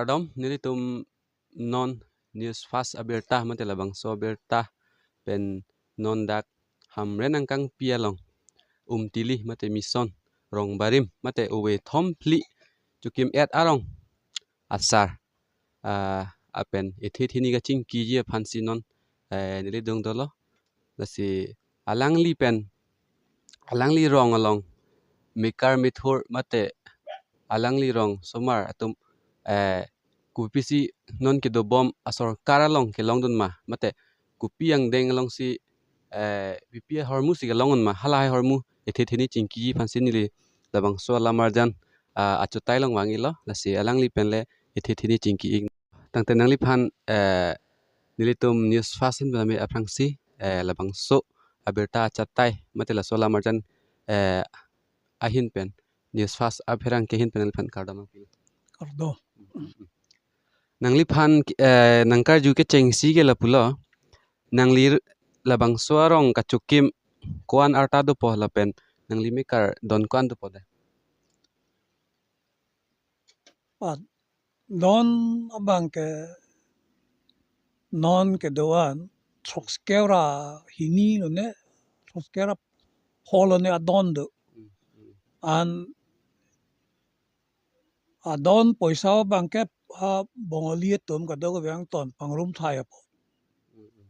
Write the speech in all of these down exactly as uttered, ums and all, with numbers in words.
Kardom, nelitum non news fast abirta mate labangso abirta pen non dak Hamren angkangpi along Umtili mate Mission Rongbarim mate ove thom phli Chukim et arong asar, ah, apen ethe theni kachingkiji aphansi non, eh, neli dungdolo. Lasi alangli pen, alangli rong along mekar methur mate alangli rong somar atum, eh, kopisi non kedobom asorkar along kelongdun ma mate kopi angdeng alongsi, eh, V P ahormu si kelongdun ma, halahai ahormu ethe theni chingkiji aphansi neli labangso alam arjan, ah, achutai along vangilo. Lasi alangli pen le ethe theni chingki-ik. Tangte nangliphan, eh, nelitum news fast ahin pename aphrangsi, eh, labangso abirta achatai mate laso alam arjan, eh, ahin pen, news fast apherangke ahin pen nangliphan kardom nangpi. Kardom. Nangliphan, eh, nangkarju kechengsi ke lapulo, nangli labangso arong kachukim ko-an arta dopo lapen nangli mekar don ko-an dopo de? Pat don abangke non kedo-an throkskerra hini lone, throkskerra pho lone adon do. An adon poisa abangke ha Bongali atum kadokave angton pangrum thai apo.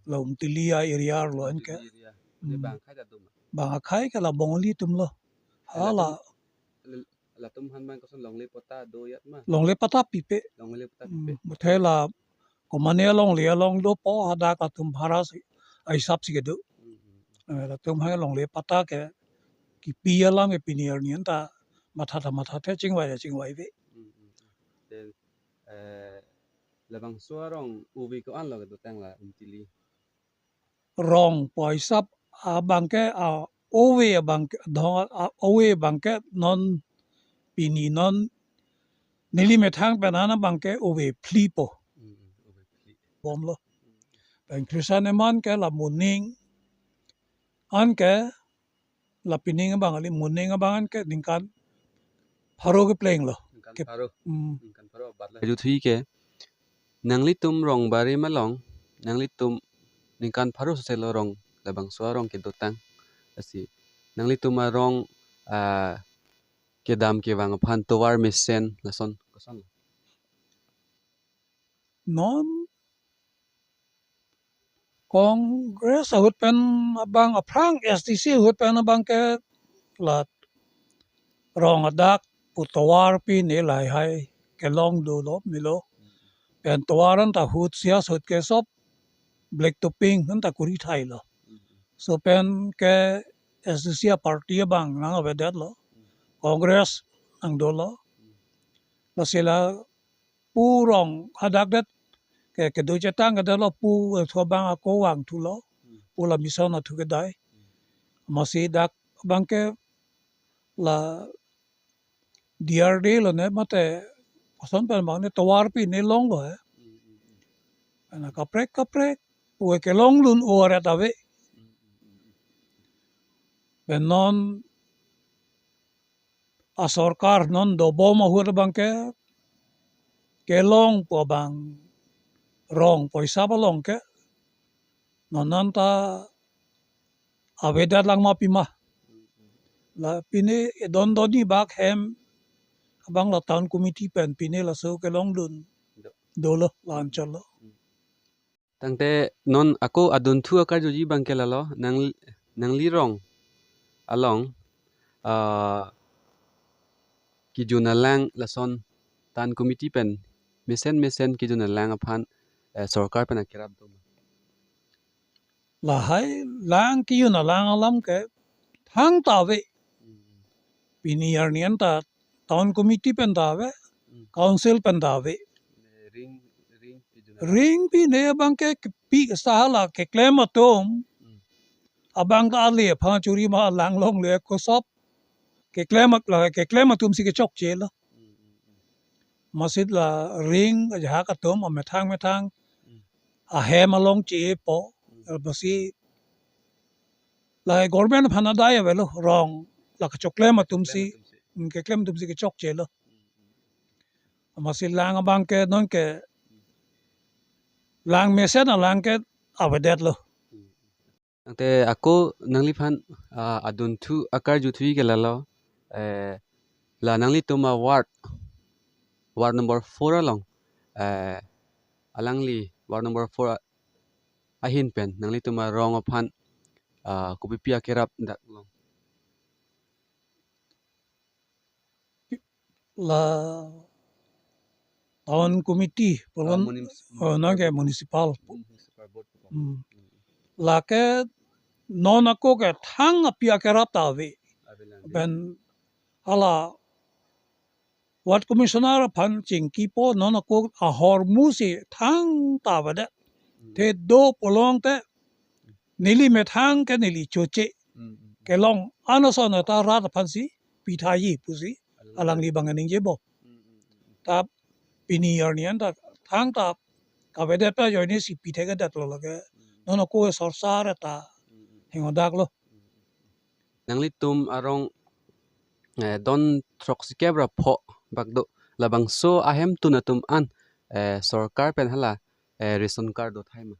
La Umtili a-area arlo anke. Umtili area. Bang akhai ta atum. Bang akhai ke la Bongali atumlo. Hala. Latum, latum aphan bang koson longle patta do yat ma? Longle patta pipe. Longle patta pipe. Muthe la komane longle along dopo hadak atum bhara si ahisap si kedo. Eh, latum hai longle patta ke kipi alam ke pini arni anta matha ta mathathe chingvai ta chingvaive. Then, eh, labangso arong ove ko-anlo kedotang la Umtili? Rong pu ahisap abangke, a, ove abangke, dhong, a, ove abangke non pini non neli methang pen an abangke ove phli po. Bomlo. Pen Christian eman ke la Muning anke la pining abang kali, Muning abang anke ningkan pharo keplenglo. Ningkan pharo. Ningkan pharo abat la. Juthui ke nanglitum Rongbarim along, nanglitum ningkan pharo soselo rong labangso arong kedotang. Lasi nanglitum arong, ah, kedam kevang aphan tovar mesen lason koson? Non Congress ahut pen abang aphrang S D C ahut pen abangke la rong adak pu tovar pine lahai kelong dolo milo. Pen tovar anta ahut sia ahut ke sop black topping anta kuri thailo. So pen ke S D C a-party abang nang avedetlo. Congress nang dolo. Lasi la pu rong hadak det ke kedo chetang kedetlo, pu thu abang ako vangthulo, pu la Mission athu kedai. Masi dak abangke la D R D lone mate koson pen abang ne tovar pine longlo he. Ana kaprek kaprek pu kelongdun oret ave. Pen non asorkar non dobom ahut abangke kelong pu abang rong poisa palong ke non anta avedet lang ma pima. La pine edon doni bak hem abang la town committee pen pine laso kelongdun dolo la anchotlo. Tangte non ako adunthu akarjuji abangke lalo, nang, nangli rong along, ah, kejun alang lason town committee pen mesen mesen kejun alang aphan, eh, sorkar pen akerap do ma? Lahai lang kejun alang alam ke thangta ave. Pini arni anta town committee pen ta ave, council pen ta ave. Ring, ring pijuna. Ring pine abangke kepi sahala keklem atum. Abang ta ale aphan churi ma lang longle kosop. Keklem ak-, la keklem atum si kechokchelo. Masit la ring ajahak atum amethang methang ahem along chepo. Basi la government aphan adai avelo rong la kechoklem atum si. Keklem atum si. Keklem atum si kechokchelo. Amatsi lang abang ke non ke lang mesen alang ke avedetlo. Tangte ako nangliphan, ah, adunthu akarjuthu ke lalo, eh, la nanglitum a ward, ward number four along, eh, alangli ward number four a-, ahin pen nanglitum arong aphan, ah, kopipi akerap dak long? La town committee, ah, pulo, munis-, oh, nang ke municipal. Municipal board ko. Hmm. Hmm. Lake non ako ke thang api akerap ta ave. Ave lang. Pen hala ward commissioner aphan chingkipo, non ako ahormu si thangta avedet. Hmm. Te do pulote neli methang ke neli choche. Hmm, hmm, hmm. Kelong an ason ta rat aphansi pithai pusi alangli abang ningjebom. Hmm, hmm, hmm, hmm. Ta pini arni an ta thangta kavedet ajoine si pithekdetlo lake. Hmm. Non ako sorsa re ta, hmm, hmm, hengodaklo. Hmm, hmm, hmm. Nanglitum arong, eh, don throksi kep ra pho bak do, labangso ahemtun atum an, eh, sorkar pen hala, eh, ration card do thai ma?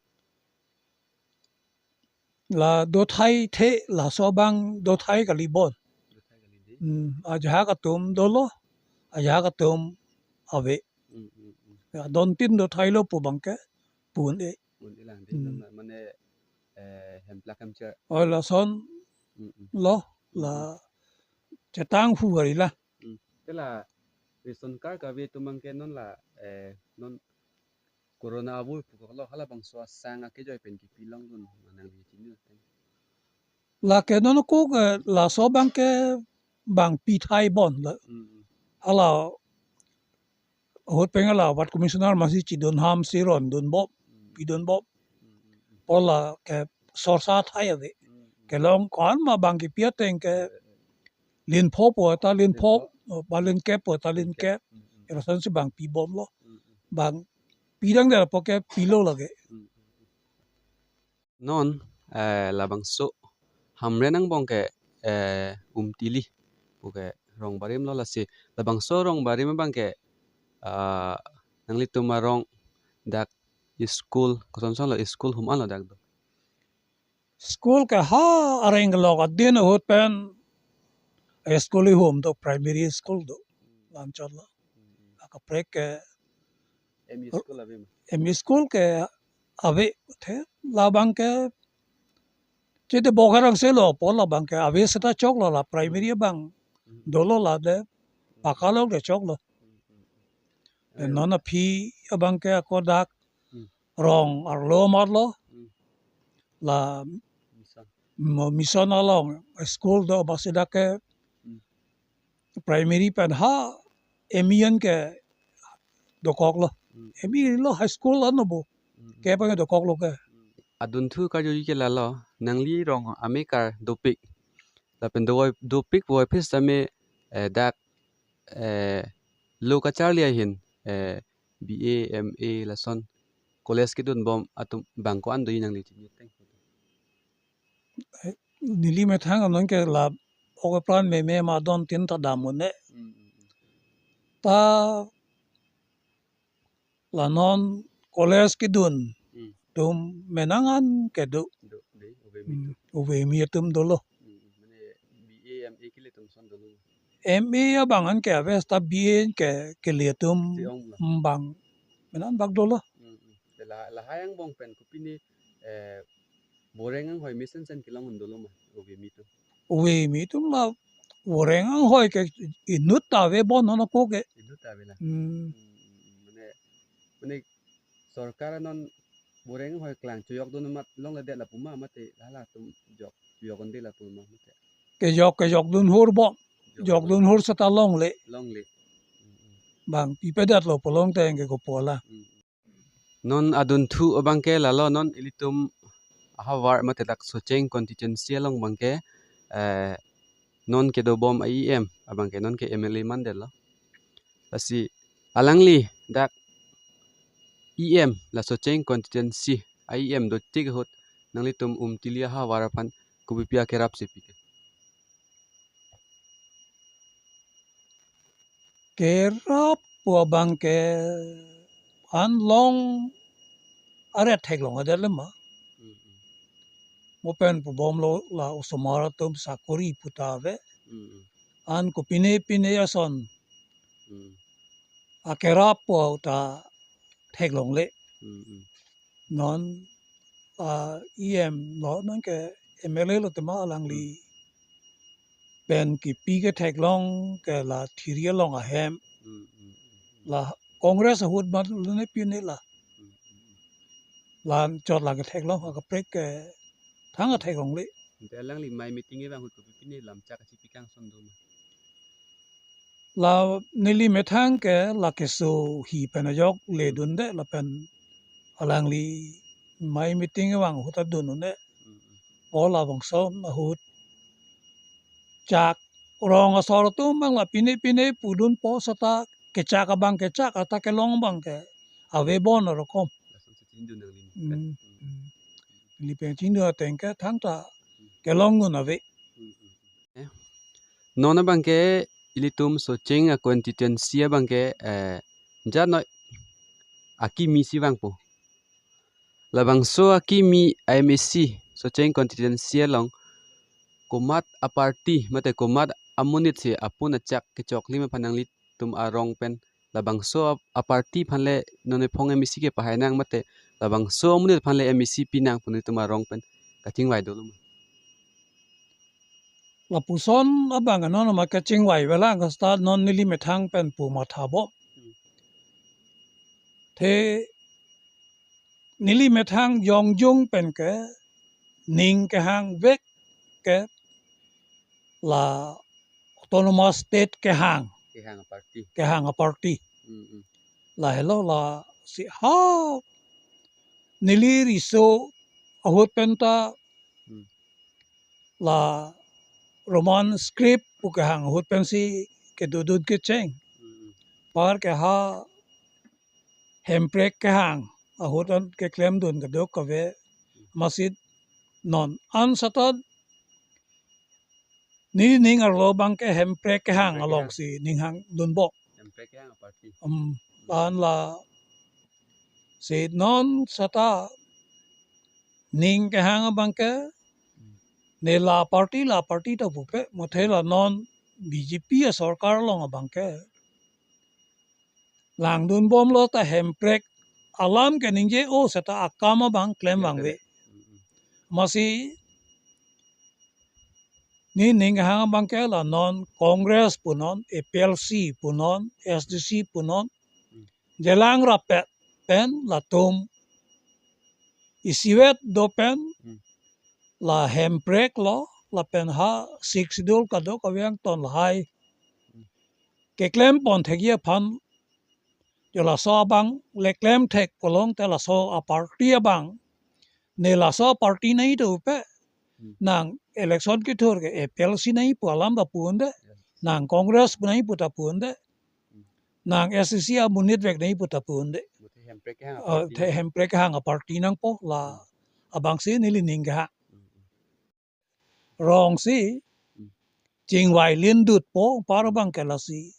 La do thai the, laso abang do thai kali bon. Do thai kali de. Hmm, ajahak atum dolo, ajahak atum ave. Hmm, hmm, hmm. Ya, don tin do thailo pu abang ke pu un-e. Pu un-e lang de. Hmm. Mane, eh, hemplak hemcher. Oh, lason, hmm, hmm, lo, hmm, la, hmm, chetang hu hari la. Hmm. Te la ration card kave atum abang ke non la, eh, non corona avur pu kok lo, halabangso asang akejoine pen kipi longdun ma nangli chini? Lake non ako ke laso abang ke bang pithai bon la. Hmm, hmm. Hala ahut pen hala ward commissioner amatsi chidun ham si rondunbom, hmm, pidunbom. Hmm, hmm, hmm. Pu la ke sorsa thai ave. Hmm, hmm. Kelong ko-an ma bang kipi ateng ke, eh, eh, lin pho pu ta lin pho, lin pho, oh, ba lin kep pu ta lin kep. Lin kep. Hmm, hmm. Lasonsi bang pibomlo. Hmm, hmm. Bang pidang dera pu ke pilo lake. Hmm, hmm, hmm. Non, eh, labangso Hamren angbong ke, eh, Umtili pu ke rong barim lo, lasi labangso rong barim abang ke, ah, nanglitum arong dak school kosonson lo, school hum an lo dak do? School ke ha areng kelok adin ahut pen school ihum do, primary school do. Lamchot lo. Akaprek ke M E school ave ma? M E school ke ave the, labang ke chete Bokarang se lo pu labang ke ave seta choklo, la primary abang, hmm, dolo la de, hmm, pakka lo de choklo. Hmm, hmm, hmm. Eh, non aphi abang ke ako dak, hmm, rong arlo marlo. Hmm. La mission. Mo-, mission along school do, amatsi dak ke, hmm, primary pen ha M E an ke dokoklo. Hmm. M E lo, high school ano bo. Hmm. Ke abang dokoklo ke. Hmm. Adunthu karjuji ke lalo, nangli rong amekar dopik. Lapen dovoi, dopik puvoiphit sitame, eh, dak, eh, lo kacharli ahin, eh, B A, M A lason college kedunbom atum bang ko-an doji nangli chini teng? Neli methang anon ke la ok epran meme ma don tin ta dam un-e. Hmm, hmm, hmm. Ta la non college kedun, hmm, atum menang an kedo. Do, de, ove mi, hmm, atum. Ove mi atum dolo. Hmm, hmm. Mane B A, M A kele atum son dolo. M A abang an ke ave, ta B A ke kele atum, si ong lo, hmm, bang. Menang bak dolo. Hmm, hmm. Te la, lahai angbong pen kopine, eh, voreng anghoi mesen sen kelong un dolo ma ove mi atum? Ove mi atum la voreng anghoi ke inut ta ave bon non ako ke. Inut ta ave la. Hmm. Hmm, hmm, hmm. Mane, mane sorkar non voreng anghoi klang chojokdun amat longledet lapu ma, mate halatum jok, jok un-e lapu ma mate? Kejok, kejokdun hur bo. Jok, jokdun hur seta longle. Longle. Hmm, hmm. Bang pipedetlo pulote anke kopo la. Hmm. Non adunthu abang ke lalo, non ilitum ahavar mate dak Socheng constituency along abang ke, eh, non kedobom a E M abang ke non ke M L A mandetlo. Lasi alangli dak E M la Socheng constituency a E M dotik ahut nanglitum Umtili ahavar aphan kopipi akerap si pi ke? Kerap pu abang ke an long aret theklong adet le ma. Mm, mm. Mo pen pubomlo la osomar atum sakori pu ta ave. Mm, mm. An kopine pine ason. Mm. Akerap pu ta theklongle. Mm, mm. Non, ah, E M lo, non ke M L A lo tema alangli. Mm. Pen kipi ketheklong ke la thiri along ahem. Mm, mm, mm, mm. La Congress ahut mat lone pine la. Mm, mm, mm. La chot la ketheklong akaprek ke thang atheklongle. Ante alangli mai meeting evang ahut kopi pine lamchak kachipi kangson do ma? La neli methang ke la keso hi pen ajok ledunde lapen alangli mai meeting evang ahut adun unde. Mm, mm. O labangso ahut chak rong asor atum abang la pine pine pudunpo seta kechak abang kechak ata kelong abang ke ave bon arokom. Lason si chingdun nangli. Mm, mm. Neli pen chingdun ateng ke thangta kelong un ave. Mm, mm. Eh, non abang ke ilitum Socheng a constituency abang ke, eh, jat noi akimi si vangpo. Labangso akimi a M A C Socheng constituency along komat a party mate komat amonit si apun achak kechoklim aphan nanglitum arong pen labangso a, a party aphan le non ephong M A C kepahai nang mate labangso amonit aphan le M A C pinang pu nelitum arong pen kachingvai dolo ma? Lapuson abang non ma kachingvai velang kasta non neli methang pen pu matha bom. Hmm. The neli methang jongjung pen ke ning kehang vek ke la autonomous state kehang. Kehang a party. Kehang a party. Mm, mm. Lahelo lasi ha neli riso ahut pen ta, mm, la Roman script pu kehang ahut pensi kedodun kecheng. Mm, mm. Par ke ha Hemprek kehang ahut an keklemdun kadokave, amatsi non an seta neli ning arlo abang ke Hemprek kehang, Hemprek kehang alongsi ning hangdunbom. Hemprek kehang a party. Um, lahan lasi non seta ning kehang abang ke ne la party la party ta pupe, muthe la non B J P a sorkar along abang ke langdunbomlo ta Hemprek alam keningje-o seta akam abang klem vangve. Mm, mm. Amatsi neli ning kehang abang ke la non Congress punon, A P H L C punon, S D C punon, mm, jelang rapet pen latum isivet do pen, mm, la Hemprek lo, lapen ha Sixth Schedule kadokave angton lahai, mm, keklem pon thekji aphan, jo laso abang le klem thek pulote laso a party abang ne laso a party nangji ta pupe, hmm, nang election kethur ke A P H L C nangji pu alam ta pu unde, yes, nang Congress pu nangji pu ta pu unde, hmm, nang S D C amonit vek nangji pu ta pu unde. Muthe Hemprek kehang a, oh, party the nang. Hemprek kehang a party nangpo la, hmm, abangsi neli ning kehang. Hmm, hmm. Rongsi, hmm, chingvai lindutpo, par, hmm, abang ke lasi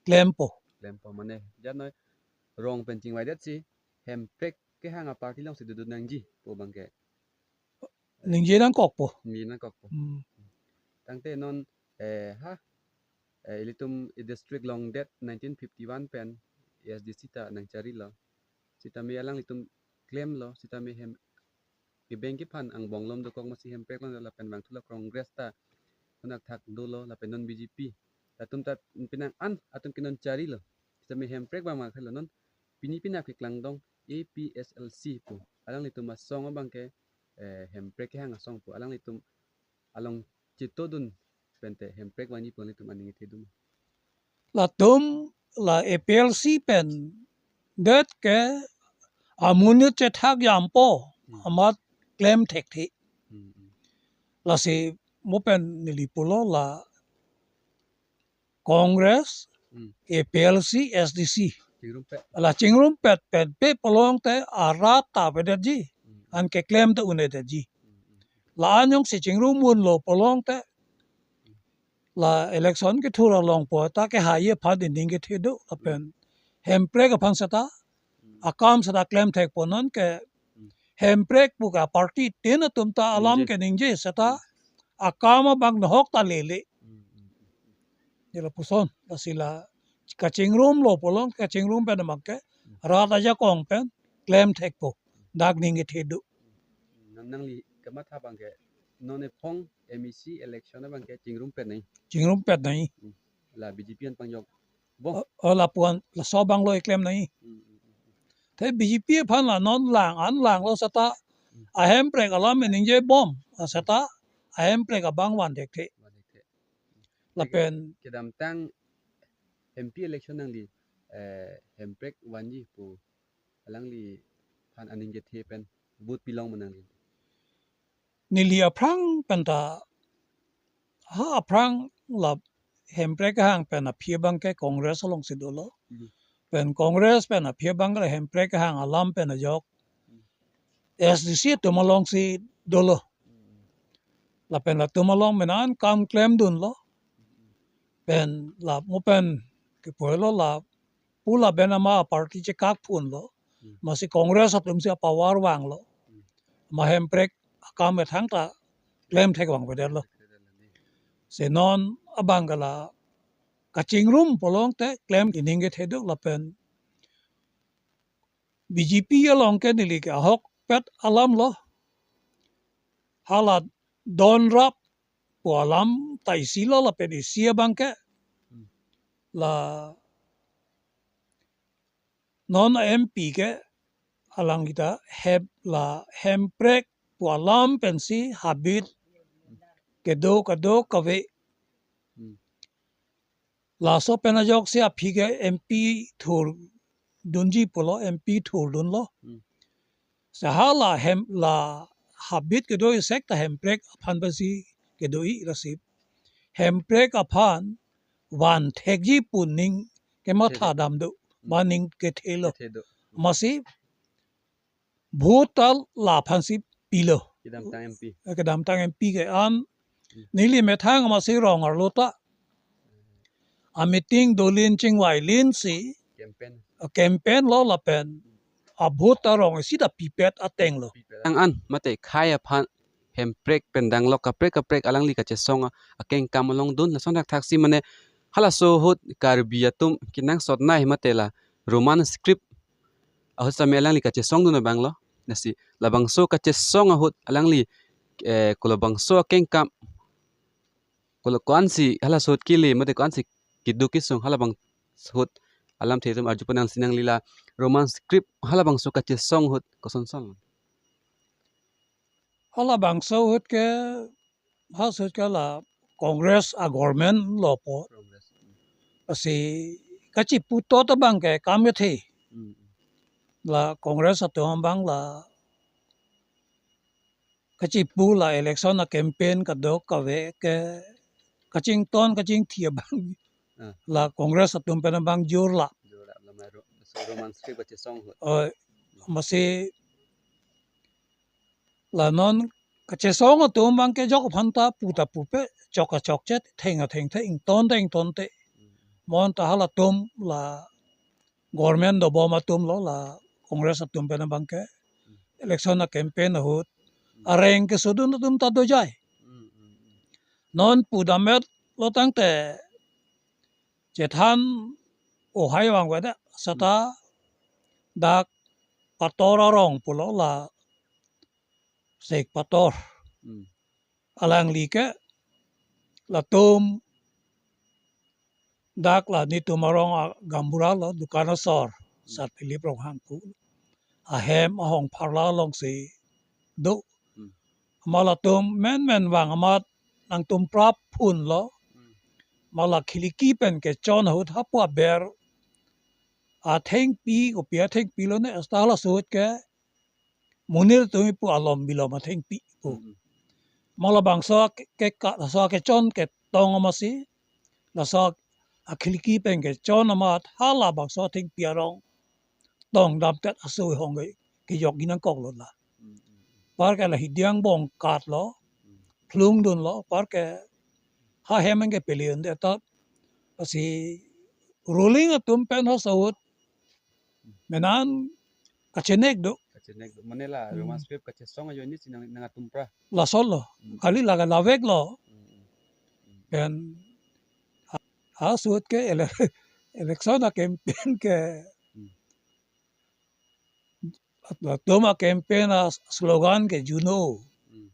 klempo. Klempo mane, jat noi rong pen chingvaidetsi Hemprek kehang a party alongsi dodun nangji pu abang ke ningje nangkokpo. Ningje nangkokpo. Hmm. Tangte non, eh, ha, eh, ilitum i district along det nineteen fifty-one pen A S D C ta nangcharilo. Sitame alanglitum klemlo, sitame hem kebeng kephan angbong lom dokok, amatsi Hemprek lom lapen vangthu la Congress ta konak thak dolo lapen non B J P. Latum ta penang an atum ke non charilo. Sitame Hemprek abang ma khalo non pini penap keklangdong A P H L C pu. Alanglitum asong abang ke, eh, Hemprek kehang asong pu. Alanglitum along chetodun pente Hemprek vangji pu alanglitum aning kethe dun. Latum la A P H L C pen det ke amonit chethak jampo, hmm, amat klem thekthe. Hmm, hmm. Lasi mo pen neli pulo la Congress, hmm, A P H L C, S D C. Chingrumpet. La chingrumpet pen pe pulote arat ta avedetji. Hmm. An keklem ta un-edetji. Hmm, hmm. La-an jongsi chingrum unlo pulote la election kethur along pu ta kehai aphan ining kethe do lapen, hmm, Hemprek aphan seta, hmm, akam seta klemthekpo, non ke, hmm, Hemprek pu ke party tin atum ta alam, ningje, keningje seta, hmm, akam abang nohok ta lele. Hmm, hmm, hmm, hmm. Nila puson, lasi la kachingrumlo pulo, kachingrum pen abang ke, hmm, rat ajakong pen klemthekpo, dak ningje thedo. Nang, nangli kamatha abang ke, non ephong M A C election abang ke chingrumpet nangji. Chingrumpet nangji. Hmm. La B J P an pangjok. Bong. O, o, lapu-an, laso abang lo eklem nangji. Hmm, hmm, hmm, hmm. Te B J P aphan la non lang, an langlo seta, hmm, a Hemprek alam ningje bom, a seta, a Hemprek abang van thekthe. Van thekthe. Lapen kedamtang M P election nangli, eh, Hemprek vanji pu alangliphan aning kethe pen vote pilong ma nangli? Neli aphrang pen ta, ha aphrang la Hemprek ahang pen aphi abang ke Congress alongsi dolo. Hmm. Pen Congress pen aphi abang ke la Hemprek ahang alam pen ajok, hmm, S D C atum alongsi dolo. Hmm. Lapen latum along menan kam klemdunlo. Hmm. Pen la mo pen kipulo la pu lapen ama party chekak phunlo. Hmm. Masi Congress atumsi a-power vanglo. Hmm. Ma Hemprek akam methang ta klemthek vangvedetlo. Si non abang ke la kachingrum pulote klem ining kethedo lapen B J P along ke neli ke ahokpet alamlo. Hala donrap pu alam ta isi lo lapen isi abang ke, hmm, la non M P ke alang kita Hem, la Hemprek pu alam pensi habit kedo kedo kave. Hmm. Laso pen ajoksi aphi ke M P thurdunji pulo, M P thurdunlo. Hmm. Seta hala Hem, la habit kedo isek ta Hemprek aphan pensi kedo-i, lasi Hemprek aphan van thekji pu ning kematha, thelo, damdo, hmm, ba ning kethelo. Kethedo. Masi vote ta laphansi pilo. Kedamtang M P. Eh, kedamtang M P ke an, hmm, neli methang masi rong arlo ta a-meeting dolin chingvailinsi, campaign, a-campaign lo lapen a-vote ta rong isi ta pipet atenglo. Pipet. Ang an mate khei aphan Hemprek pen danglo kaprek kaprek alangli kachesong a-, akengkam along dun lason thakthaksi mane halaso ahut Karbi atum kenangsot nai mate la Roman script ahut same alangli kachesongdun abanglo. Lasi labangso kachesong ahut alangli, eh, kolabangso akengkam, kolo ko-ansi halaso ahut kele mate ko-ansi keduk kesung, halabangso ahut alamthe atum arjupo nangsi, nangli la Roman script halabangso kachesong ahut kosonson? Halabangso ahut ke, halaso ahut ke la Congress a-government lo apot. Congress. Lasi kachiputot abang ke kam kethe. Hmm. La Congress atum abang la kachipu, la election a-campaign kadokave ke kachington kachingthi abang, ah, la Congress atum pen abang jor la. Jor la, la maro, so Roman script kachesong ahut. Oh, masi la non kachesong atum abang ke jok aphan ta pu ta pupe, chok achokche, theng athengthe, ingtonte ingtonte. Hmm. Mo anta halatum la government dobom atum lo, la Congress atum pen abang ke election a-campaign ahut areng kesodun atum ta dojai. Hmm, hmm, hmm. Non pudamvetlo tangte chethan ohai vangveda seta, hmm, dak Pator arong pulo, la Sek Pator. Hmm. Alangli ke latum dak la netum arong a-gaonbura lo, dukan asor, hmm, Sar Philip Ronghang pu, ahem ahong pharla alongsi do. Hmm. Amat latum menmen vang amat nangtum prap phunlo. Hmm. Amat la khiliki pen kechon ahut hapu aber athengpi, kopi athengpi lone, seta halaso ahut ke monit atum pu alom bilom athengpi pu. Hmm. Amat labangso ke, ke ka, laso kechon ketong amatsi, laso akhiliki pen kechon amat halabangso athengpi arong tong damtet aso hong ke, kejokji nangkoklo la. Hmm. Par ke la hidi angbong katlo, hmm, phlungdunlo, par ke ha hem ke pele unde ta, lasi ruling atum pen halaso ahut Menan kachenek do. Kachenek do. Mane la, hmm, Roman script kachesong ajoine si nang, nang atum pra. Lason lo. Hmm. Kali laga lavek lo. Hmm, hmm, hmm. Pen a, asut ke ele-, election a campaign ke. Hmm. Latum a campaign a slogan ke juno. Hmm.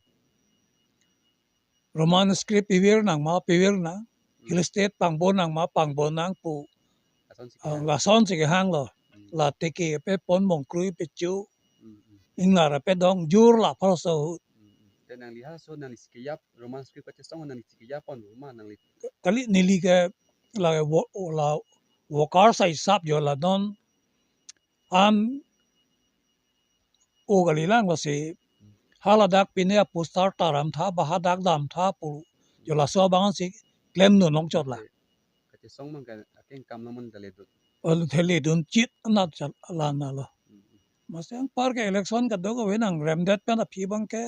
Roman script pivir nang ma pivir nang. Hmm. Hill State pangbon nang ma pangbon nang pu. Lason si, ah, kehang, lason si kehang lo. Hmm. La teke pe pon mongkrui pe chu. Hmm, hmm. Ingnar pe dong jur la phoso. Hmm, hmm. Te nangli halaso nangli si kejap, Roman script kachesong nangli si kejap pon ma nangli. Kali neli ke la wo-, la worker sa hisap jo la non an o kali lang lasi haladak pine a poster ta damtha ba hadak damtha pu jo laso abang si klemdun longchot la. Kachesong mang ka akeng kam lo man kali dun. Ol theli dun chit anat chal lan na lo. Hmm. Masi anpar ke election kedo kave nang remdet pen aphi abang ke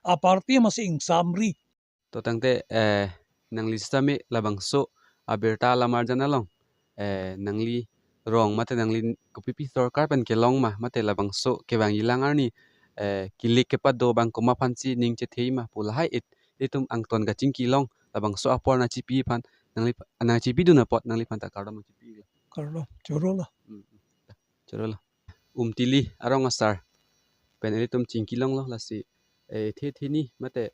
a party masi ingsamri. To tangte, eh, nangli sitame labangso abirta alam arjan along, eh, nangli rong mate nangli kopipi sorkar pen kelong ma mate labangso kevangjilang arni, eh, kilik kepado abang komat aphan si ning chethe ma pu lahai it, itum angton kachingki along labangso apor nangchipi aphan nangli, nangchipidun apot nangliphan ta kardom nangchipi. Kardom, choro lo. Hmm, hmm. Choro lo. Umtili arong asar pen ilitum chingki longlo lasi, eh, the theni mate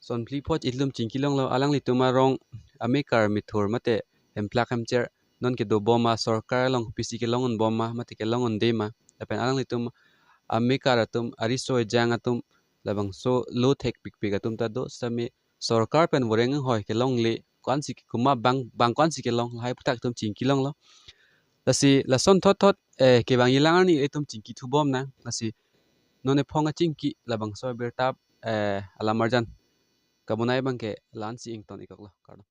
son phli phongo ilitum chingki longlo, alanglitum arong amekar methur mate hemplak hemcher non kedo bom ma sorkar along pisi kelong un bom ma mate kelong unde ma, lapen alanglitum amekar atum ariso ejang atum labangso lo thekpikpik atum ta do sitame sorkar pen voreng anghoi kelongle ko-an si komat abang, abang ko-an si kelong lahai aputhak itum chingki longlo. Lasi lason thot thot, eh, kevangjilang arni itum chingki thubom nang. Lasi non ephong kachingki labangso abirta, eh, alam arjan kabonai abang ke la-an si ington ikoklo. Kardom.